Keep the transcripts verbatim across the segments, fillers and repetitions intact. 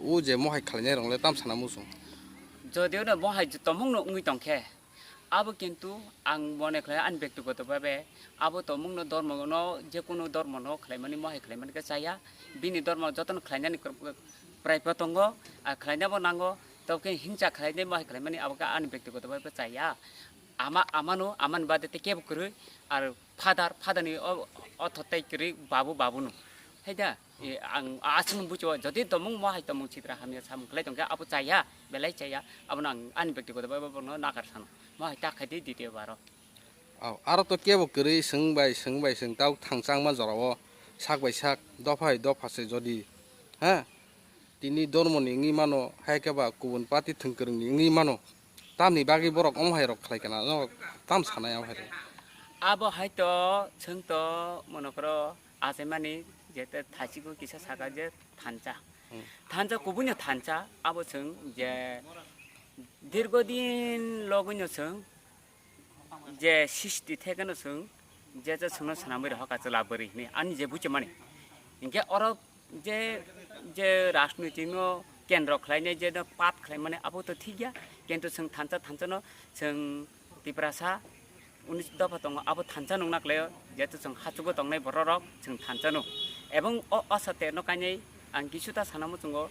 O je mohai khlainai rok le tam sana muchung. Jodi o no mohai tomung no wngwi tong khe, abo kintu ang mone khlai ani bektigoto bhabe abo tomung no dormo no je kunu dormo no khlaimani mohai khlaimani khe chaya, bini dormo jotono khlainani prai pho tongo, a khlaina bo nango, tobokhe hingsa khlainai mohai khlaimani abo khe ani bektigoto bhabe chaya. Ama, amano, amani bade tei kebo kwrwi, ar father, father ni o, o thotai kwrwi babu, babu no. Hai da, e, ang aswk bucho, jodi tomung mo hai tomung chitra hamya samung khlai tongkhe, abo chaya, belai chaya, abono ang ani bektigoto bhabe bono nakar sano. Mo hai ta khai di, ditiyo baro. Aw, aro to kebo kwrwi swng bai, swng bai, swng tau thangchangma jorao, sak bai sak, dopha hai dopha se jodi, ha? Tini dormoni wngwi mano, hai khe ba kubun party thwngkwrwngni wngwi mano. Tamni bagwi borok omo hai rok khlai kana, no tam sanai omo hai rok. Abo hai to, chwng to, monokro, achaimani, je te thaichikgo kisa saka je thansa. Hmm. Thansa kubuino thansa, abo chwng je dirgo din logwino chwng je sisti thekeno chwng je je chwngno swnamwi rohorkha chwla bwrwi hinwi ani je buchimani. Hinkhe oro je, je rajnoitikno kendro khlainai je no pat khlaimani abo to thik ya, kintu chwng thansa thansano chwng Tiprasa unis dopha tongo, abo thansa nungna khlaio, jehetu chwng hachugo tongnai bororok chwng thansa no. Ebong o, o sa terno kainai ang kisu ta sana muchungo,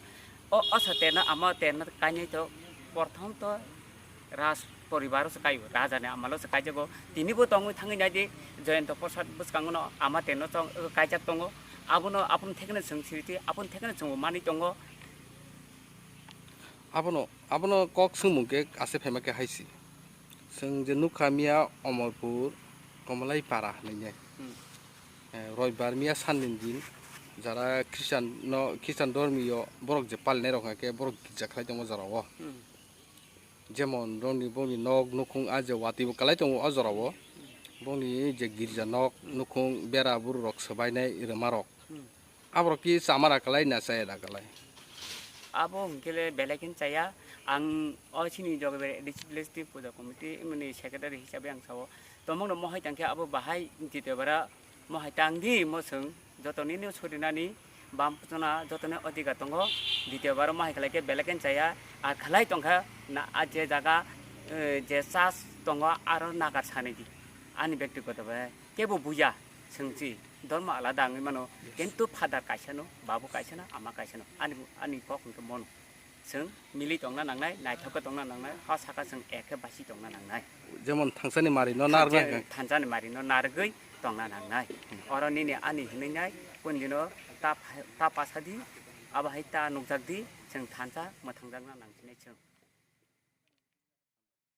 o, o sa terno ama terno kainai to, prothom to raj poribaro se kaio, raja ni amalo se kaijago. Tini bo tongwi thangwi naidi, Jayanta Prasad bwskango no ama terno chong, kaijak tongo. Abono, aboni thekno chwng siriti, aboni thekno chwng manwi tongo. Abono, abono kok swngmung khe ase phaima khe hai si. Chwng je nukha miya Omorpur Komolai para hinwi nai. Hmm. Eh, Roibar miya sandini din jara Christian no, Christian dormiyo borok je palinai rok hwnkhe borok girja khlai tongo jorao. Hmm. Jemon rongni bongni nok nukhung a je watwi bo kwlai tongo o jorao. Bongni je girja nok nukhung bera buru rok swbainai rwma rok. Hmm. Aborok ki chamara kwlai na chaya da kwlai? Abo hwnkhe le belai khe chaya. Ang o chini Jogabari A D C village ni puja committee mani secretary hisabe ang sao. Tomong no mohai tangkhe abo bahai Ditya bara mohai tang di mo chwng joto nini surinani bam puchuna joto ni odhikar tongo. Ditya bara mohai khlai khe belai khe chaya. Ar khlai tongkha na a je jaga, eh, je chas tongo aro nagar sani di. Ani bektigoto bai kebo buya chwngchi. Dormo alada wngwi mano, kintu father kaisa no, babu kaisa no, ama kaisa no, ani, ani kok hwnkhe mono. Chwng mili tongna nangnai, naithok khe tongna nangnai, ha saka chwng ek khe basi tongna nangnai. Jemon thangsani mari no narwkna Thansa-, hwnkhe. Thansani mari no narwgwi tongna nangnai. Oro nini ani hinwi nai, kundino ta pha-, ta pasadi, abo hai ta nukjakdi, chwng thansa mwthangjakna nangsinai chwng.